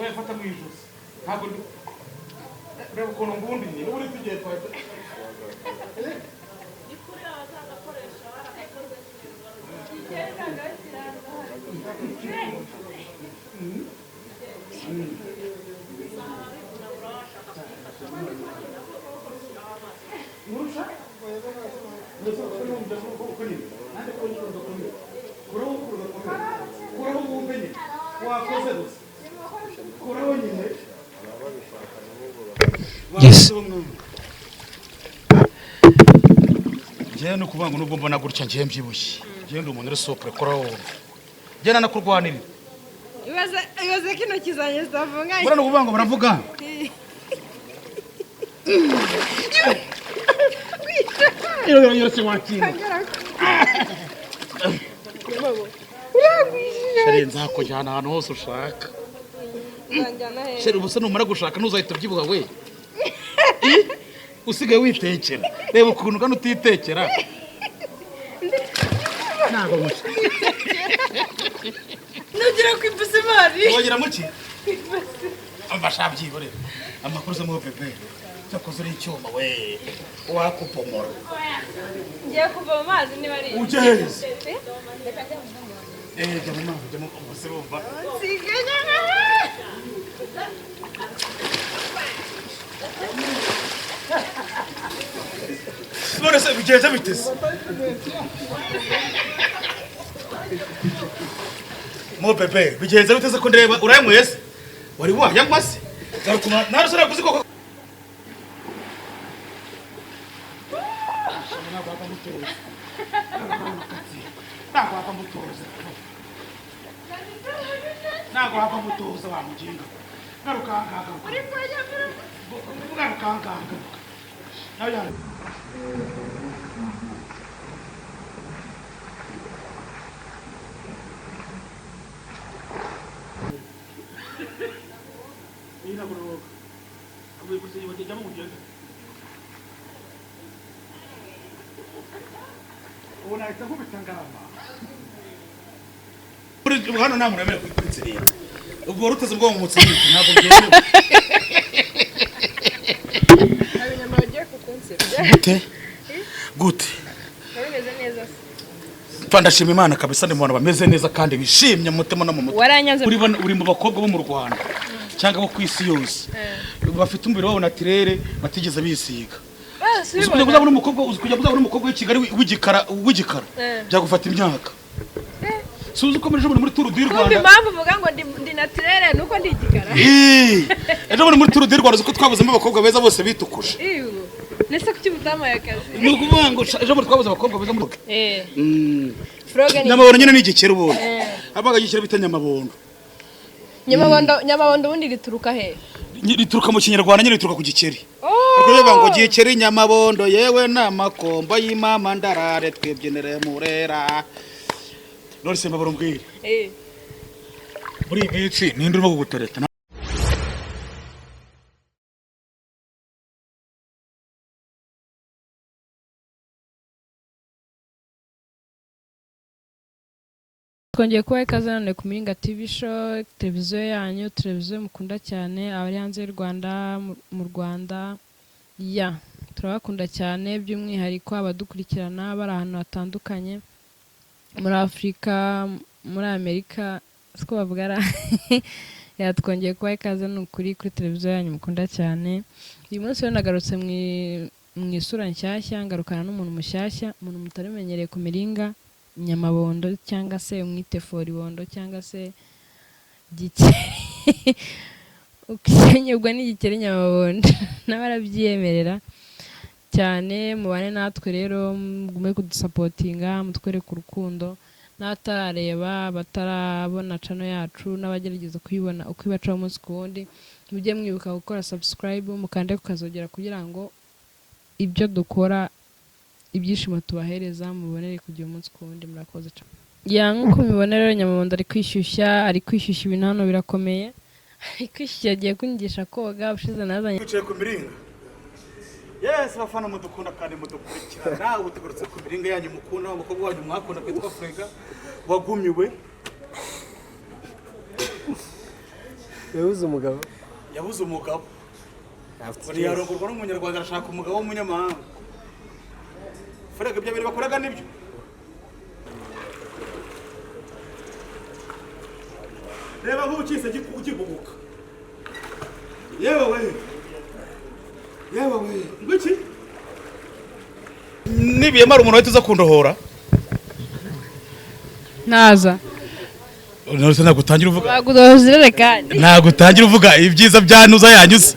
Oya, fata mu ijosi. Ntabwo ndi, reba ukuntu ngundiye n'ubundi tugiye twahita. Nkurusha kuraho, kuraho wumve nyine wakoze gusa, kuraho nyine. Yes. Njyewe ni ukuvuga ngo nubwo mbona gutya ngiye mbyibushye, njyewe ndi umuntu uri souple. Koraho wumve, njyewe nanakurwanirira. Ibaze, ibaze ko intoki zanjye zitafunganye. Buriya ni ukuvuga ngo baravuga iyo yose wakira. Chérie, nzakujyana ahantu hose ushaka. Nzanjyana hehe? Chérie, ubu se numara gushaka ntuzahita ubyibuha we? Usigaye witekera, reba ukuntu ugana utitekera. Ntabwo muke. Nugira ku ipusi mari. Wongera muki amfasha byiborera amakuru zo mu bébé. Cyakoze uri icyuma we, wakupomora. Ngiye kuva mu mazi niba ari. Ujye heza. Eh, jya mu mazi, jya mu bose bumva. Nsigaye. None se bigenze biteze mo bébé? Bigenze biteze ko ndeba urayanyweye se? Wari wayanywa se? Garuka nawe ushobora kuzi koko. Ntabwo wapfa mutuza, ntabwo wapfa mutuza, ntabwo wapfa mutuza wa muginga. Garuka ahangaha, garuka, garuka ahangaha, garuka nawe yana. Iyi ntabwo nawoga. Avuye kuri senya jyamo mugende. Ubu nahita nkubita ngarama. Hano nta muntu wemerewe kwitsiriya. Ubwo wari uteze ubwoba mu mutsinzi, ntabwo byemewe. Abinyama bagiye kukunsebya. Gute gute? Bimeze neza se? Pfa, ndashima Imana kabisa, ndi mu bantu bameze neza kandi bishimye mu mutima no mu mutwe. Waranyanze. Uri mu bakobwa bo mu Rwanda cyangwa bo ku isi yose bafite umubiri wabo naturel, batigeze bisiga. Uzi kujya kuzabona umukobwa, uzi kujya kuzabona umukobwa w'i Kigali w'igikara byagufata imyaka. Si uzi ko muri ejo bundi muri Tour du Kumva. Rwanda? Impamvu uvuga ngo ndi naturel nuko ndi igikara. Ii! Ejo bundi muri Tour du Rwanda, uzi ko twabuzemo abakobwa beza bose bitukuje? Iwe. Nese kuki mutamaye akazi? Ni ukuvuga ngo ejo bundi twabuze abakobwa beza muri Froge ni Nyamabondo nyine ni igikeri ubundi. Abaga igikeri bita nyamabondo. Nyamabondo, nyamabondo ubundi rituruka he? Rituruka mu Kinyarwanda nyine, rituruka ku gikeri. Oh! Kuvuga ngo gikeri nyamabondo, yewe n'amakombo y'imama ndarare twibyinire murera. None se mbabara umbwire, muri iyi minsi ninde urimo kugutereta? Twongeye kubaha ikaze none ku Miringa TV Show, televiziyo yanyu, televiziyo mukunda cyane, abari hanze y'u Rwanda, mu Rwanda, ya turabakunda cyane, by'umwihariko abadukurikirana bari ahantu hatandukanye, muri Afurika, muri Amerika, siko bavuga ra? Ya, twongeye kubaha ikaze ni ukuri kuri televiziyo yanyu mukunda cyane. Uyu munsi rero nagarutse mu isura nshyashya, ngarukana n'umuntu mushyashya, umuntu mutari ku Miringa, Nyamabondo cyangwa se umwite Foribondo cyangwa se Gikeri. Ukenyerwa n'igikeri Nyamabondo nawe arabyiyemerera cyane. Mubane natwe rero, mugume kudusapotinga, mutwereke urukundo. N'abatarareba, batarabona channel yacu n'abagerageza kuyibona uko ibacaho umunsi ku wundi, mujye mwibuka gukora subscribe, mukande kukazogera kugira ngo ibyo dukora, ibyishimo tubahereza, mubonere kugira umunsi ku wundi. Murakoze cyane. Ya, nk'uko mubibona rero, Nyamabondo ari kwishyushya, ari kwishyushya, ibintu hano birakomeye, ari kwishyushya, agiye kunyigisha koga. Ushize nazanye Twicaye ku Miringa. Yes, bafana mudukunda kandi mudukurikira, nawe ubu tugarutse ku Miringa yanyu mukunda, umukobwa wanyu mwakunda kwitwa Frega wagumiwe. Yabuze umugabo. Yabuze umugabo. Ngo yarongorwa n'umunyarwanda, arashaka umugabo w'umunyamahanga. Frega, ibyo bintu bakoraga nibyo. Reba nk'ubu gikuguka. Yewe we, yewe we, ngwiki nibiyemara umuntu wahita uza kundohora. Ntaza. None se ntabwo utangira uvuga? Bagudohoza ijerekani. Ntabwo utangira uvuga ibyiza bya nuza yanyuze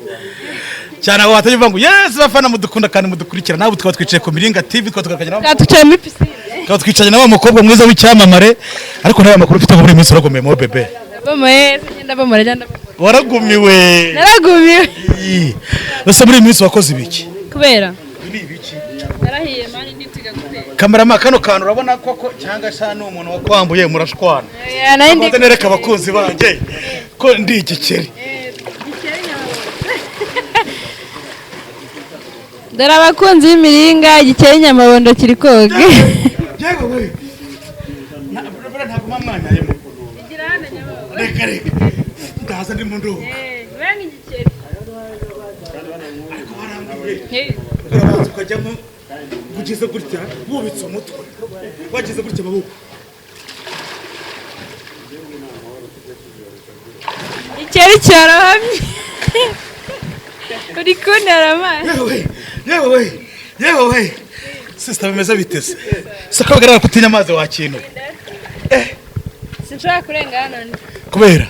cyane, aho watangira uvuga ngo yes, bafana mudukunda kandi mudukurikira, nawe tukaba twicaye ku Miringa TV, tukaba tugakanira Twicaye muri pisine. Tukaba twicaranye na wa mukobwa mwiza w'icyamamare. Ariko nta makuru ufite ngo muri iyi minsi uragomeye mo bebe? Ndabomoye, ngenda bomora, ngenda bomora. Waragumiwe? Naragumiwe. Ese muri iyi minsi wakoze ibiki? Kubera Ni ibiki? narahiye man, nditiga guteka. Kamerama, kano kantu urabona koko cyangwa sha ni umuntu wakwambuye murashwana? Oya, nari ndi Maze nereka abakunzi banjye ko ndi igikeri. Dore abakunzi b'imiringa, igikeri nyamabondo kiri koga. Yewe we, ntabwo mwa mwanyayemo. Reka reka, ndaza ndimo ndoga. Ariko barambwiye urabanza ukajyamo ugize gutya, wubitse umutwe, wagize gutya amaboko. Igikeri cyarahamye, uri kuntera amazi. Yewe, yewe we, yewe we, sister, bimeze biteze se ko bigaragara ko utinya amazi wakintu? Sinshobora kurenga hano. Kubera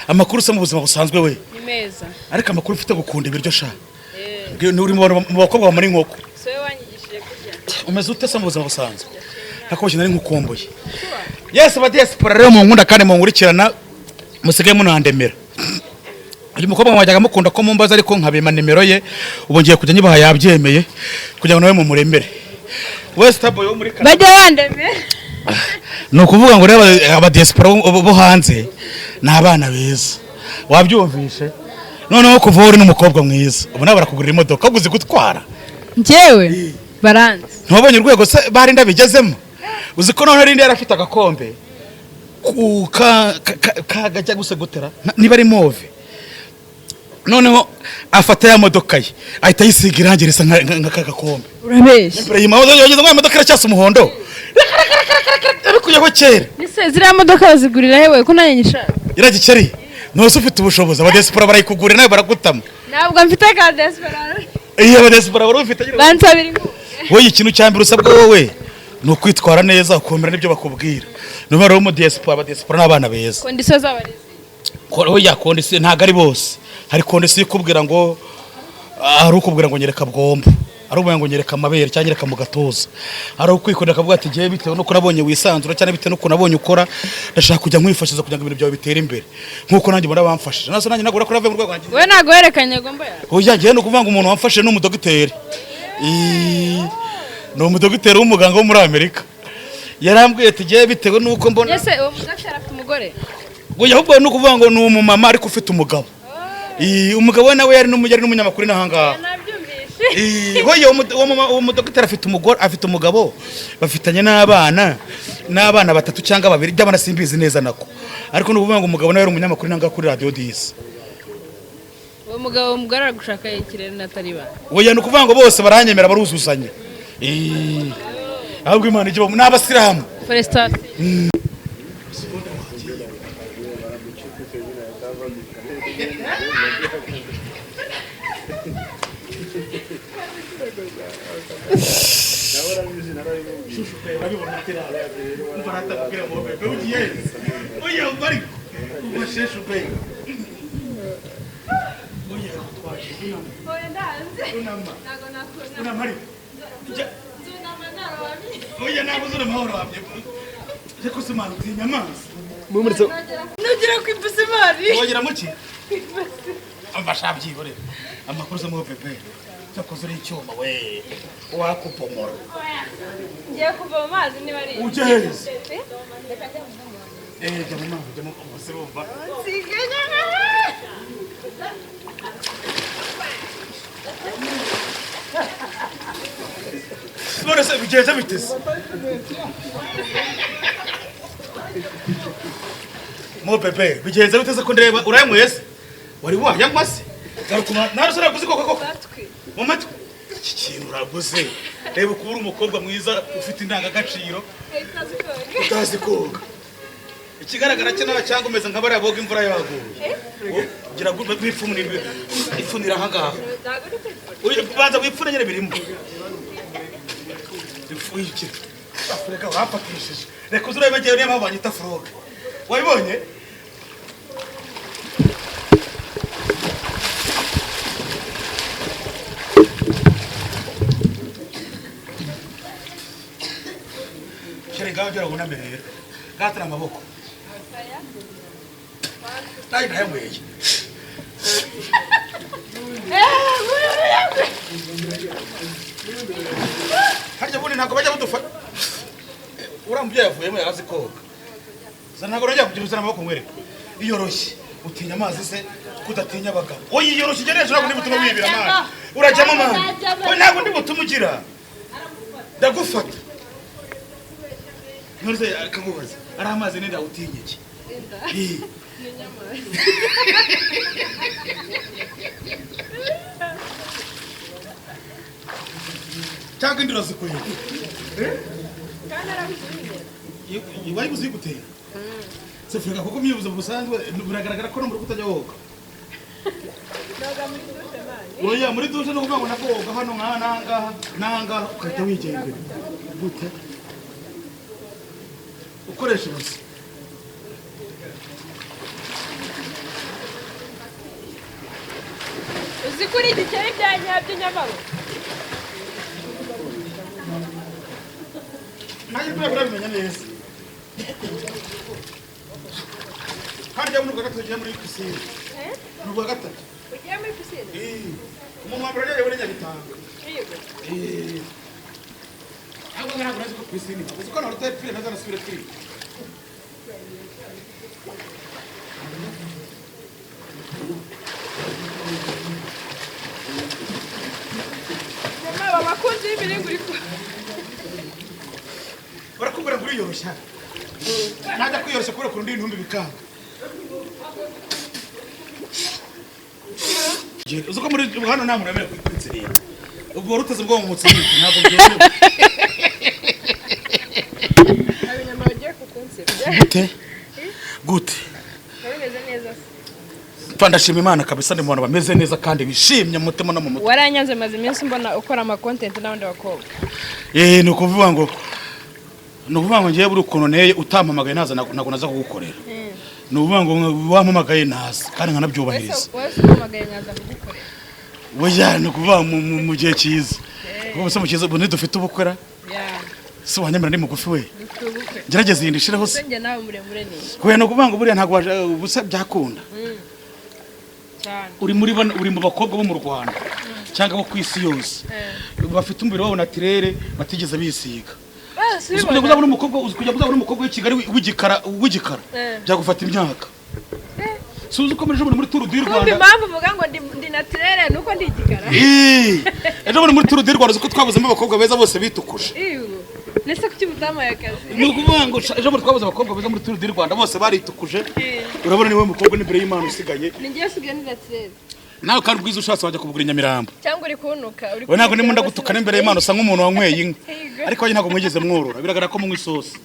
amakuru se mu buzima busanzwe we? Ni meza. Ariko amakuru ufite, gukunda ibiryo sha. Ni uri mu bakobwa bamara inkoko. Si wowe wanyigishije kurya? Umeze ute se mu buzima busanzwe? Ntakubeshye, nari nkukumbuye. Yes, aba diaspora rero mu nkunda kandi munkurikirana, musigaye munandemera. Uyu mukobwa mwajyaga mukunda ko mumbaza ariko nkabima nimero ye, ubu ngiye kujya nyibaha, yabyemeye, kugira ngo nawe mumuremere. We Starboy wo muri Canada. Bajya bandemera. Ni ukuvuga ngo rero aba diaspora bo hanze ni abana beza, wabyumvishe? Noneho kuva uri n'umukobwa mwiza, ubu nawe barakugurira imodoka, ahubwo uzi gutwara? Njyewe baranzi. Ntiwabonye urwego se barinda bigezemo? Uzi ko noneho rindi yari afite agakombe kagajya gusa gutera niba ari mauve, noneho afata ya modoka ye ahita ayisiga irangi risa nka ka gakombe. Urabeshya. Imbere y'imodoka yageze ngo imodoka iracyasa umuhondo. Reka reka reka reka reka, yabikuyeho kera. Ese ziriya modoka bazigurira hewe ko nanjye nyishaka? Iragikeri ntuzi ufite ubushobozi, abadiyasipora barayikugurira, nawe baragutama. Ntabwo mfite ka diaspora. Iyo abadiyasipora bari ufite nyine. Bansabira inkunga. Wowe ikintu cya mbere usabwa wowe ni ukwitwara neza, ukomera n'ibyo bakubwira. Niba rero mu diaspora, abadiyasipora ni abana beza. Condition z'abarezi. Oya, condition ntabwo ari bose. Hari condition ikubwira ngo hari ukubwira ngo nyereka bwombo, ari ubwira ngo nyereka amabere cyangwa nyereka mu gatuza, hari ukwikundira akavuga ati ngewe bitewe n'uko nabonye wisanzura cyangwa bitewe n'uko nabonye ukora, ndashaka kujya nkwifashiza kugira ngo ibintu byawe bitere imbere nk'uko nanjye mbona bamfashije. Nase nanjye ntabwo urakora mu rwego rwanjye. Wowe ntabwo werekanye gomba yawe. Oya, ngewe ni ukuvuga ngo umuntu wamfashije ni umudogiteri. Ni umudogiteri w'umuganga wo muri Amerika, yarambwiye ati ngewe bitewe n'uko mbona. Ese uwo mudogiteri afite umugore? Oya, ahubwo ni ukuvuga ngo ni umumama ariko ufite umugabo. Umugabo we nawe yari n'umunyamakuru n'ahangaha. Nabyumvise. Oya, uwo mudogiteri afite umugore, afite umugabo, bafitanye n'abana batatu cyangwa babiri, by'abana simbizi neza nako, ariko ni ukuvuga ngo umugabo nawe yari umunyamakuru n'ahangaha kuri Radiyo Disi. Uwo mugabo, umugore aragushaka ikirere n'atari ba Oya, ni ukuvuga ngo bose baranyemera, baruzuzanya. Ahubwo Imana ijya ni abasilamu. Felicitation. Oya, ntabwo uzuna amahoro wabye, ariko se mwana utinya amazi? Mumuritse. Nugira ku ipusimari. Wogera muki amfasha byihorere. Amakuru zo mu bebe, cyakoze uri icyuma we, wakupomora. Ngiye kuva mu mazi niba ari Ujye heza. Jya mu mazi, jya mu mazi, bumva. None se bigenze biteze mo bebe, bigenze biteze ko ndeba urayanyweye se? Wari wayanywa se? Garuka nawe uraguze koko koko. Mu matwi. Iki kintu uraguze. Reba uko uri umukobwa mwiza ufite indangagaciro. Utazi koga. Ikigaragara cyo nawe cyangwa umeze nka bariya boga imvura yaguye. Gira ngo wipfunire ipfunira aha ngaha. Banza wipfune nyine birimo. Ipfuye. Afurika wafatishije. Reka uzurebe ngewe niyo mpamvu banyita Froge. Wabibonye? Shere ngaho ugera wuname rero. Gatana amaboko. Nayo ndayanyweye. Harya bundi ntabwo bajya badufata. Uriya mubyeyi yavuyemo yarazi koga. Ntabwo nongera kugira uzana amaboko nkwereke. Iyoroshye. Utinya amazi se kudatinya abagabo. Oya iyoroshye ugere hejuru ntabwo ndi butume wibira amazi. Urajyamo amazi. Oya ntabwo ndi butume ugira. Ndagufata. Ntuze akamubaza. Ari amazi nenda utinye iki? Cyangwa indiro zikuye. Wari buzi gutera. Se Fureka kuko myibuze busanzwe biragaragara ko no muri kutajya woga. Oya muri dushe no kuvuga ngo nakoga hano nka nangaha nangaha ukahita wigendera. Gute? Ukoresha ibase. Uzi kuri igikeri bya nyabyo nyamabo. Nanjye kubera urabimenya neza. Harya muri gatatu ugiye muri pisine. Ni ubwa gatatu. Ugiye muri pisine? Umuntu wa mbere yagiye muri Nyabitanga. Yego. Ntabwo ntabwo nazi ko pisine. Uzi ko narutaye pire naza nasubire pire. Mama abakunzi b'imiringo uri ku. Barakubwira ngo uriyoroshya. Najya kwiyoroshya kubera ukuntu ndi intumbi bikanga. Uzi ko muri hano nta muntu wemerewe kwitsinda. Ubwo wari uteze ubwonko mu mutsinda ntabwo byemewe. Abanyama bagiye kukunsebya. Gute? Gute? Bimeze neza se. Pfa ndashima Imana kabisa ndi mu bantu bameze neza kandi bishimye mu mutima no mu mutwe. Waranyanze maze iminsi mbona ukora ama content n'abandi bakobwa. Ni ukuvuga ngo ngewe buri ukuntu nteye utampamagaye naza ntabwo naza kugukorera. Ni ukuvuga ngo wampamagaye naza kandi nkanabyubahiriza. Wese umpamagaye nkaza kugukorera. Oya ni ukuvuga mu gihe cyiza. Kuko se mu cyiza ubu ntidufite ubukwe. Si wanyemera ndi mugufi we. Gerageza iyi ndishireho se. Njye nawe muremure ni. Oya ni ukuvuga ngo buriya ntabwo ubusa byakunda. Uri muri uri mu bakobwa bo mu Rwanda cyangwa bo ku isi yose. Bafite umubiri wabo naturere batigeze bisiga. Uzi kujya uzabona umukobwa uzi kujya uzabona umukobwa w'i Kigali w'igikara w'igikara byagufata imyaka. Si uzi ko muri ejo muri Tour du Rwanda. Kumbi impamvu uvuga ngo ndi naturere nuko ndi igikara. Ejo muri Tour du Rwanda uzi ko twabuzemo abakobwa beza bose bitukuje. Nese kuki mutamaye akazi? Ni ukuvuga ngo ejo muri twabuze abakobwa beza muri Tour du Rwanda bose baritukuje. Urabona niwe mukobwa n'imbere y'Imana usigaye. Ni ngiye usigaye ni naturere. Nawe kandi ubwiza ushatse wajya kubugura Nyamirambo. Cyangwa uri kunuka uri. We ntabwo ndimo ndagutuka n'imbere y'Imana usa nk'umuntu wanyweye inka. Ariko we ntabwo mwigeze mworora biragaragara ko munywa isosi.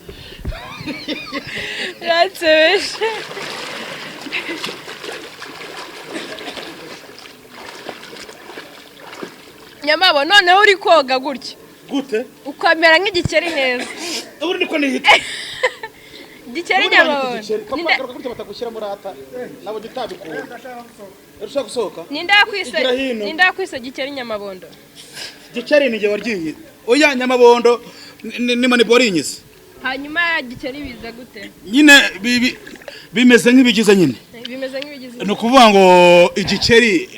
Yansebeshe. Nyamabo noneho uri koga gutya. Gute? Ukamera nk'igikeri neza. Ubu niko nihita. Igikeri nyamabo. Ninde batagushyira muri ata nabo gitabikura. Urashaka gusohoka? Ninde yakwise gikeri nyamabondo? Gikeri ni nge waryiye. Oya nyamabondo ni manibo warinyize. Hanyuma gikeri biza gute? Nyine bimeze nk'ibigize nyine. Bimeze nk'ibigize. Ni ukuvuga ngo igikeri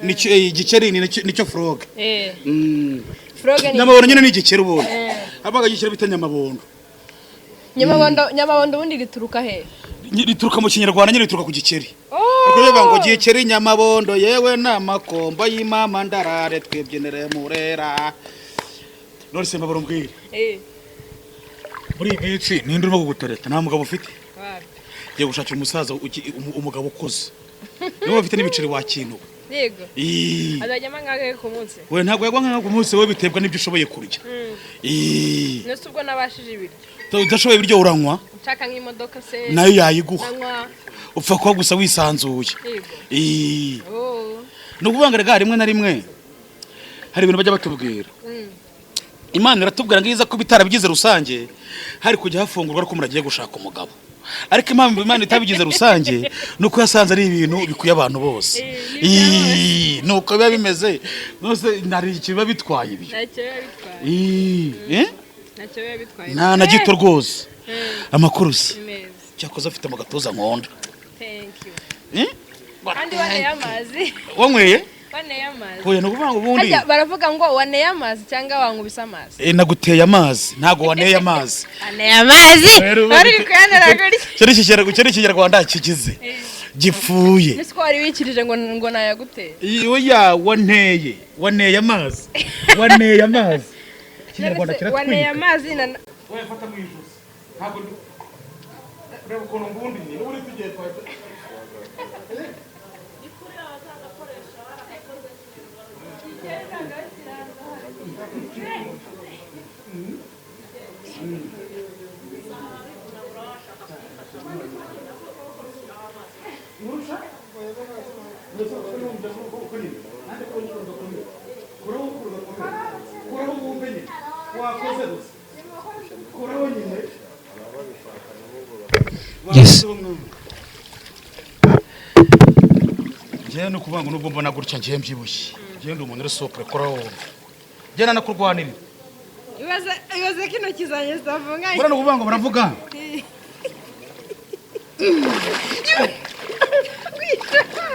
igikeri nicyo frog. Frog ni nyamabondo nyine ni igikeri ubundi. Abaga igikeri bita nyamabondo. Nyamabondo nyamabondo ubundi rituruka he? Rituruka mu Kinyarwanda nyine rituruka ku gikeri. Kuvuga ngo gikeri nyamabondo yewe namakombo y'imama ndarare twibyinire murera. None se mbabaro mbwire. Muri iyi minsi ninde urimo kugutereta nta mugabo ufite? Ngiye gushakira umusaza umugabo ukuze. Niba bafite n'ibiceri wakintu. Yego. Ii. Azajyamo angahe ku munsi? We ntabwo yagwa nka ku munsi, we biterwa n'ibyo ushoboye kurya. Ii. Nese ubwo nabashije ibiryo? Udashoboye ibiryo uranywa. Nshaka nk'imodoka se? Nayo yayiguha. Nanywa. Upfa kuba gusa wisanzuye. Yego. Ii. Oh. Ni ukuvuga ngo rega rimwe na rimwe hari ibintu bajya batubwira. Imana iratubwira ngo iza kuba itarabigize rusange hari kujya hafungurwa ariko umuntu agiye gushaka umugabo, ariko impamvu Imana itabigize rusange ni uko yasanze ari ibintu bikwiye abantu bose. Eh, ni ibya Ii, ni uko biba bimeze nose, ntari ikintu biba bitwaye ibyo. Ntacyo biba bitwaye. Ii, eh? Ntacyo biba bitwaye. Nta na gito rwose. Amakuru se? Ni meza. Cyakoze afite mu gatuza nkunda. Thank you. Eh? Kandi waneye amazi. Wanyweye? Waneye amazi. Oya, ni ukuvuga ngo ubundi Harya baravuga ngo waneye amazi cyangwa wankubise amazi? Eh, naguteye amazi, ntabwo waneye amazi. Waneye amazi. Rero Wari uri kuyanira gutya. Icyo ni Ikinyarwanda kigize gipfuye. Nese ko wari wikirije ngo nayaguteye? Oya, waneye amazi, waneye amazi, Ikinyarwanda None se waneye kiratwika. amazi na Oya, fata mu ijosi, ntabwo reba ukuntu ngundi ni n'ubundi tugiye twahita. Yes. Njyewe ni ukuvuga ngo nubwo mbona gutya njyewe mbyibushye, njyewe ndi umuntu uri souple, koraho wumva, njyewe nanakurwanirira. Ibaze, ibaze ko intoki zanjye zitavunganye. Buriya ni ukuvuga ngo baravuga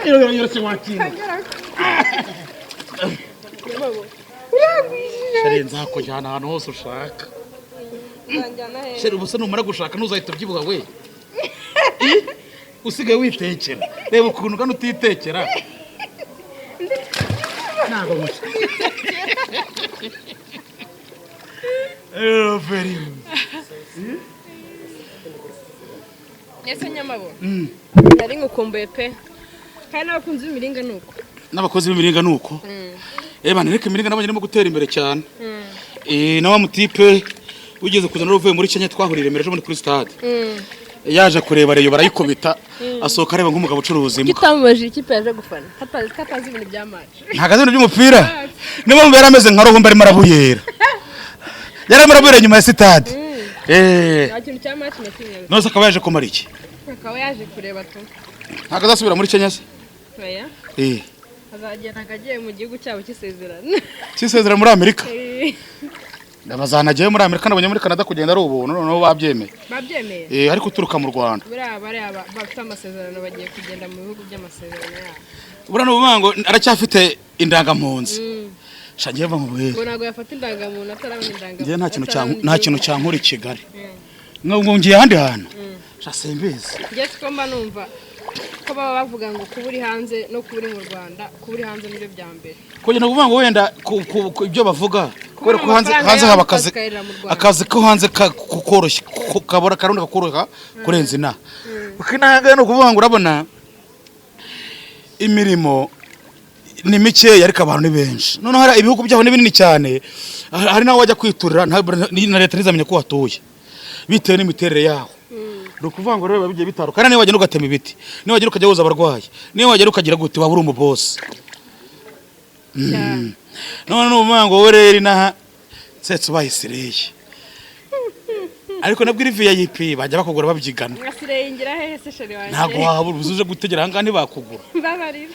yose wakira. Chérie, nzakujyana ahantu hose ushaka. Nzanjyana hehe? Chérie, ubu se numara gushaka ntuzahita ubyibuha we? Ih, usigaye witekera, reba ukuntu ugana utitekera. Ntabwo musa. Eh, very. Ese Nyamabo, nari ngukumbuye pe, kandi n'abakunzi b'imiringa ni uko. N'abakozi b'imiringa ni uko. Eh bana, reka imiringa nabonye irimo gutera imbere cyane. Eh, na wa mutipe wigeze kuzana uvuye muri Kenya twahuriye i Remera ejo bundi kuri stade, yaje kureba Rayon barayikubita, asohoka areba nk'umugabo ucuruza imbwa. Kitamubajije ikipe yaje gufana, katazi ibintu bya match. Ntabwo azi ibintu by'umupira, niyo mpamvu yari ameze nka Ruhumbi, arimo arabuyera, yari arimo arabuyera nyuma ya sitade. Eh. Nta kintu cya match na kimwe azi. None se akaba yaje kumara iki? Akaba yaje kureba tu. Ntabwo azasubira muri Kenya se? Oya. Eh. Azagenda agiye mu gihugu cyabo cy'isezerano. Cyisezera muri Amerika. Eh. Bazanagiye muri Amerika, nabonye muri Canada kugenda ari ubuntu, noneho babyemeye. Babyemeye. Eh, ariko uturuka mu Rwanda. Buriya bariya bafite amasezerano bagiye kugenda mu bihugu by'amasezerano yabo. Buriya ni ukuvuga ngo aracyafite indangampunzi. Sha, ngiye mubwire. Ngo ntabwo yafata indangamuntu atarabona indangamuntu. Njye nta kintu atarabona nta kintu igihugu. cyankura i Kigali. Ngo ngiye ahandi hantu. Sha, simbizi. Njye siko mba numva ko baba bavuga ngo kuba uri hanze no kuba uri mu Rwanda, kuba uri hanze nibyo bya mbere. Kugira ngo uvuga ngo wenda ku ibyo bavuga kubera ko hanze amafaranga hanze yabo haba akazi ukazikayirira mu Rwanda. Akazi ko hanze koroshye kabora karundi kakoroha kurenza inaha, kuko inaha ni ukuvuga ngo urabona imirimo ni mikeya ariko abantu ni benshi. Noneho hari ibihugu byaho ni binini cyane, hari n'aho wajya kwiturira na leta ntizamenye ko watuye bitewe n'imiterere yaho. Ni ukuvuga ngo rero biba bigiye bitandukana. Niba wagenda ugatema ibiti, niba wagenda ukajya woza abarwayi, niba wagenda ukagira gute, waba uri umubosi. Cyane. None ni ukuvuga ngo wowe rero inaha nsetse ubaye slay, ariko nabwo iri VIP bajya bakugura babyigana. Ngasireyingira hehe se, chéri wanjye? Ntabwo wabura uzi uje gutegera ahangaha ntibakugura. Mbabarira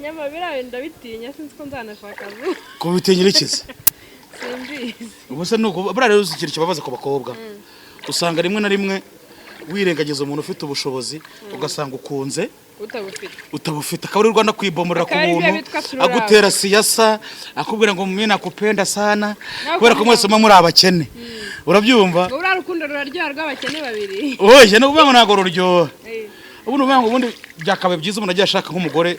nyama, biriya ndabitinya, sinzi ko nzanashaka vuba. Kubitinyira ikiza? Simbizi. Ubu se nuko buriya rero uzi ikintu kibabaza ku bakobwa? Usanga rimwe na rimwe wirengagiza umuntu ufite ubushobozi, ugasanga ukunze utabufite. Utabufite, akaba ari u Rwanda kwibomorera ku Akaba ari byo buntu. bitwa true love. Agutera siyasa, akubwira ngo mimi nakupenda sana, Nawe kubera ko ukavuga mwese muba muri abakene, urabyumva? Ngo buriya rukundo ruraryoha rw'abakene babiri. Oye, ni ukuvuga ngo ntabwo ruryoha. Eh. Ubu ni ukuvuga ngo ubundi byakabaye byiza umuntu agiye ashaka nk'umugore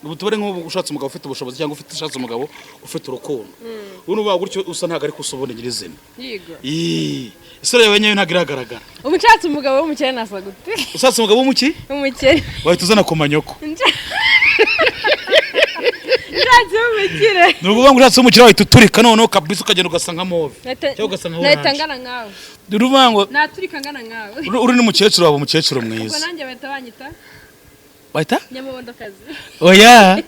Ubu tubare nk'ubu ushatse umugabo ufite ubushobozi cyangwa ufite ushatse umugabo ufite urukundo, ubu nuba gutyo usa, ntabwo ariko usa ubundi nyirizina. Yigo. Ii, isura yawe nyayo ntabwo iragaragara. Ubu nshatse umugabo w'umukene nasa gute? Ushatse umugabo w'umuki? W'umukene. Wahita uzana ku manyoko. Nshatse w'umukire. Ni ukuvuga ngo ushatse w'umukire wahita uturika noneho kabisa, ukagenda ugasa nka move cyangwa ugasa nka Nahita oranje. ngana nkawe. Ni ukuvuga ngo Naturika ngana nkawe. Uri n'umukecuru, waba umukecuru Ubwo mwiza. nanjye bahita banyita Bahita nyamubondokazi. Oya,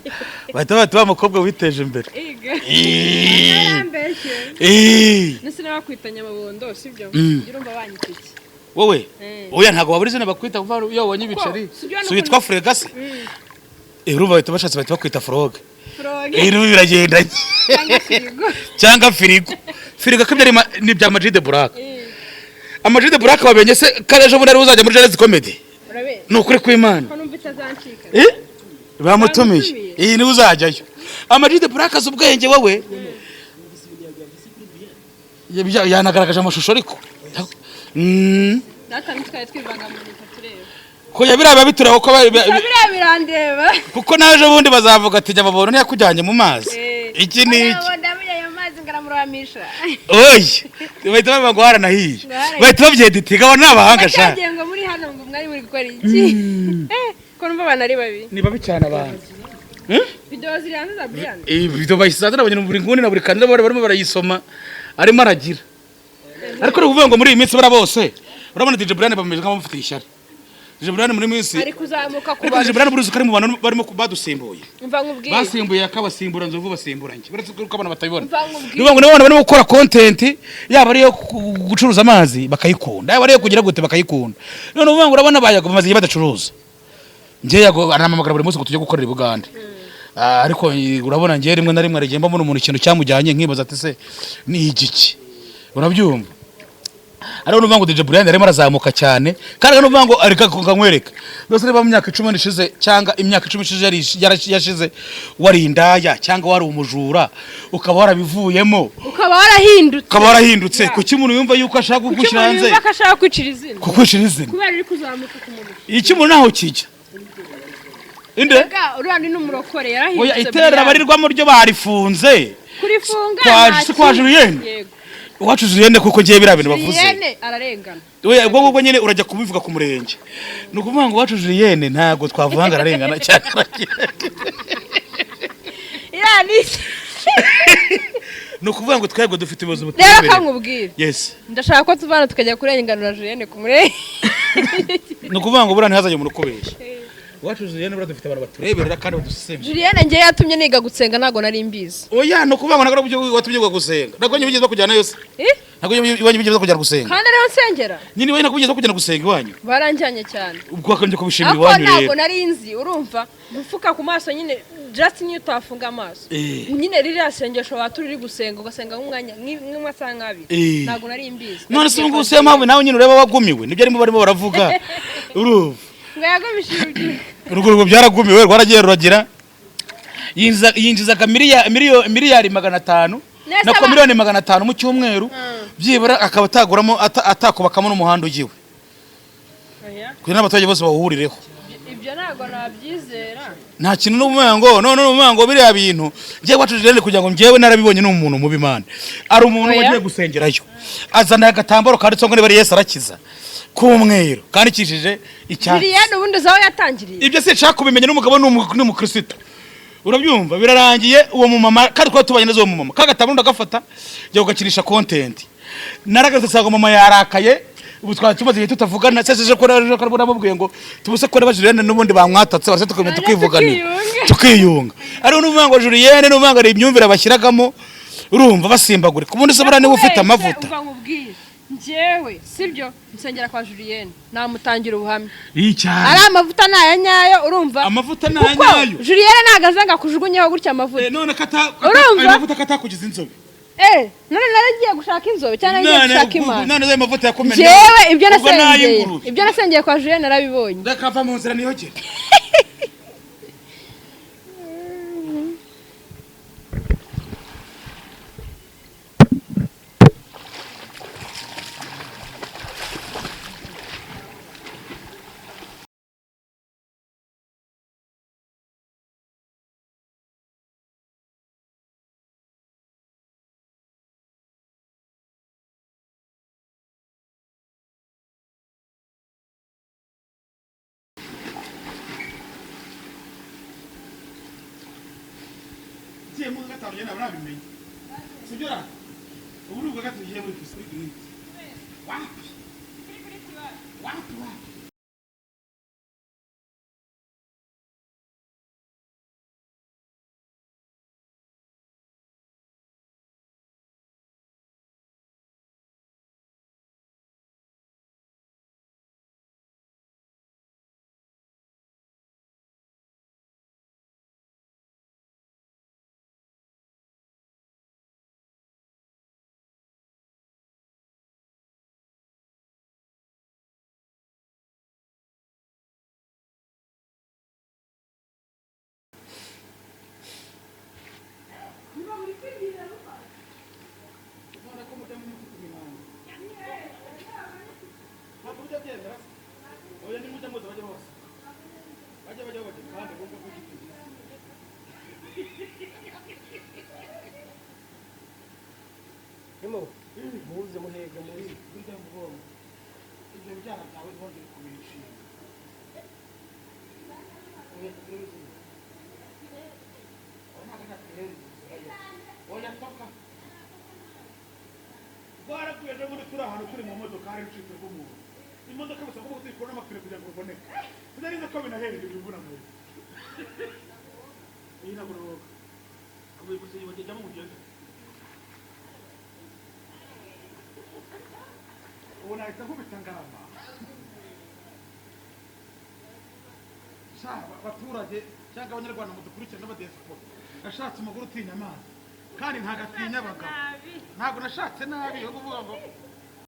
bahita bati wa mukobwa witeje imbere. Iga. Ii. Arambeshye. Ii. Nese nawe bakwita nyamabondo, sibyo? Mm. Ujya urumva banyita iki? Wowe? Eh. Oya, ntabwo wabura izina bakwita kuva iyo wabonye ibiceri. Si byo. Si witwa Frega se? Eh, urumva bahita bashatse bahita bakwita Froge. Froge. Eh, n'ubu biragendanye. Cyangwa firigo. Cyangwa firigo. Firigo ko byari ni bya Ama G The Black. Eh, Ama G The Black wamenye se ko ejo bundi ari uzajya muri Gen-Z Comedy? Urabizi. Ni ukuri kw'Imana. Ko numva itazancika. Eh, bamutumiye. Bamutumiye. Iyi niwe uzajyayo. Ama G The Black azi ubwenge wowe. Yanagaragaje amashusho ariko. Data, ntitwari twivanga mu bintu tureba. Ko yabiriya bitureba ko Biriya birandeba. Kuko naje ubundi bazavuga ati nyamaboro ntiyakujyanye mu mazi. Eh. Iki ni iki? Nyamabondo yamujyanye mu mazi ngo aramuramisha. Oya, bahita bavuga ngo haranahiye. Ngo haranahiye. Bahita babyeditinga, abo ni abahanga sha. Cyagiye ngo muri hano ngo mwari muri gukora iki? Eh, ko numva abantu ari babi. Ni babi cyane abantu. Video ziri hanze za Brian. Ibyo bayisize nabonye buri nguni na buri kandida bari barimo barayisoma, arimo aragira. Ariko ni ukuvuga ngo muri iyi minsi bara bose urabona DJ Brian bameze nk'abamufitiye ishyari. DJ Brian muri iyi minsi Ari kuzamuka ku ariko DJ Brian buri uzi ko ari mu bantu barimo badusimbuye. Umva nkubwire. Basimbuye akabasimbura nzovu, basimbura njye, uretse ko abantu batabibona. Umva nkubwire. Ni ukuvuga ngo nibo bantu barimo gukora content, yaba ari iyo gucuruza amazi bakayikunda, yaba ari iyo kugira gute bakayikunda. None uvuga ngo urabona bayago bamaze igihe badacuruza. Njye yago arampamagara buri munsi ngo tujye gukorera i Bugande. Ah, ariko urabona njye rimwe na rimwe arigiye mbona umuntu ikintu cyamujyanye nkibaza ati se ni igiki, urabyumva? Ariko nuvuga ngo DJ Brian arimo arazamuka cyane, kandi nuvuga ngo areka kankwereka rwose, niba mu myaka 10 ishize cyangwa imyaka 10 ishize yashize wari indaya cyangwa wari umujura, ukaba warabivuyemo, Ukaba warahindutse. Ukaba warahindutse, kuki umuntu yumva yuko ashaka Kuki kugushyira umuntu hanze? yumva ko ashaka kwicira izina? Kukwicira izina. Kubera uri kuzamuka ku mubiri. Iki umuntu ntaho kijya inde. Ga, uriya ni n'umurokore Oya, yarahindutse. iterera Brian. abarirwamo ryo barifunze. Kurifunga. Kwa- si kwa Julienne? Yego. Iwacu Julienne, kuko ngiye biriya bintu bavuze. Julienne ararengana. Oya, ubwo ngubwo nyine urajya kubivuga ku murenge. Ni ukuvuga ngo iwacu Julienne ntabwo twavuga ngo ararengana cyane. Iriya ni Ni ukuvuga ngo twebwe dufite ubuyobozi rero butureberera. kankubwira. Yes. Ndashaka ko tuvana tukajya kurenganura Julienne ku murenge. Ni ukuvuga ngo buriya ntihazajye umuntu ukubeshya. Iwacu Julienne buriya dufite abantu batureberera kandi badusesemura. Julienne njye yatumye niga gusenga, ntabwo nari mbizi. Oya, ni ukuvuga ngo ntabwo ari uburyo watumye gusenga. Ntabwo iwanyu bigeze bakujyana yose. Eh? Ntabwo iwanyu bigeze bakujyana gusenga. Kandi ariho nsengera. Nyine iwanyu ntabwo bigeze bakujyana gusenga iwanyu. Baranjyanye cyane. Ubwo wakagombye kubishimira Ariko iwanyu ntabwo rero. nari nzi, urumva gupfuka ku maso nyine, just niyo utafunga amaso Eh. nyine ririya sengesho watura uri gusenga, ugasenga nk'umwanya nk'amasaha nk'abiri. Eh. Ntabwo nari mbizi. None se ubu ngubu siyo mpamvu nawe nyine ureba wagumiwe, nibyo arimo barimo baravuga, urumva? Ngo yagumishije urubyiruko. Urwo rugo byaragumiwe, rwaragiye ruragira yinjizaga miliyari 500 Nese nako miliyoni 500 mu cyumweru, byibura akaba ataguramo atakubakamo n'umuhanda ugiwe Oya, kugira n'abaturage bose bawuhurireho. Ibyo ntabwo nabyizera. Nta kintu n'umuvuga ngo none n'umuvuga ngo biriya bintu ngiye wacu Julienne kugira ngo njyewe narabibonye, ni umuntu mubi Imana ari umuntu Oya. wagiye gusengerayo azana agatambaro kanditseho ngo niba ari Yesu arakiza k'umweru kandikishije icyatsi. Julienne ubundi uzi aho yatangiriye? Ibyo sinshaka kubimenya, n'umugabo ni umukristo, urabyumva? Birarangiye uwo mumama, kandi twari tubanye neza, uwo mumama ka gatambaro ndagafata njya kugakinisha content, naragarutse nsanga mama yarakaye. Ubu twari tumaze igihe tutavugana, sese ko naje ko namubwiye ngo tubuse ko niba Julienne n'ubundi bamwatatse barase tukamenya tukivuganira tukiyunga. Tukiyunga. Ariko n'uvuga ngo Julienne n'uvuga ngo ari imyumvire bashyiragamo, urumva basimbagurika. Ubundi se buriya niba ufite amavuta. Umva nkubwire, njyewe sibyo nsengera kwa Julienne, namutangira ubuhamya. Iyi cyane. Ari amavuta ni aya nyayo, urumva? Amavuta ni aya Kuko nyayo. Julienne ntabwo aza ngo akujugunyeho gutya amavuta. Eh, none kata Urumva? ayo mavuta katakugize inzobe. Eh, none naragiye gushaka inzobe cyangwa naragiye None gushaka Imana? None ayo mavuta yakumenye. Njyewe ibyo Ubwo ni nasengeye ay'ingurube. ibyo nasengeye kwa Julienne narabibonye. Ndakava mu nzira niyogere. Ngiye mu gatanu njye ntabwo nabimenye. Sibyo ra? Ubu ni ubwa gatatu ngiye muri pisine. Wapi? Wapi wapi? Muze muhege muze ibyo byara byawe ntibongere kubinshinga. Rwaraguye ejo bundi turi ahantu turi mu modoka hari urucika rw'umuntu. Imodoka gusa kuko tuyikura n'amapine kugira ngo ruboneke. Sinari nzi ko binahereye ibyo mvuna mu. Iyi ntabwo roga. Avuye gusa yibagejyamo mugeze. Ubu nahita nkubita ngarama. Sha abaturage cyangwa abanyarwanda mudukurikirana n'abadiaspora. Nashatse umugore utinya amazi kandi ntagatinya abagabo. Ntabwo nashatse nabi yo kuvuga ngo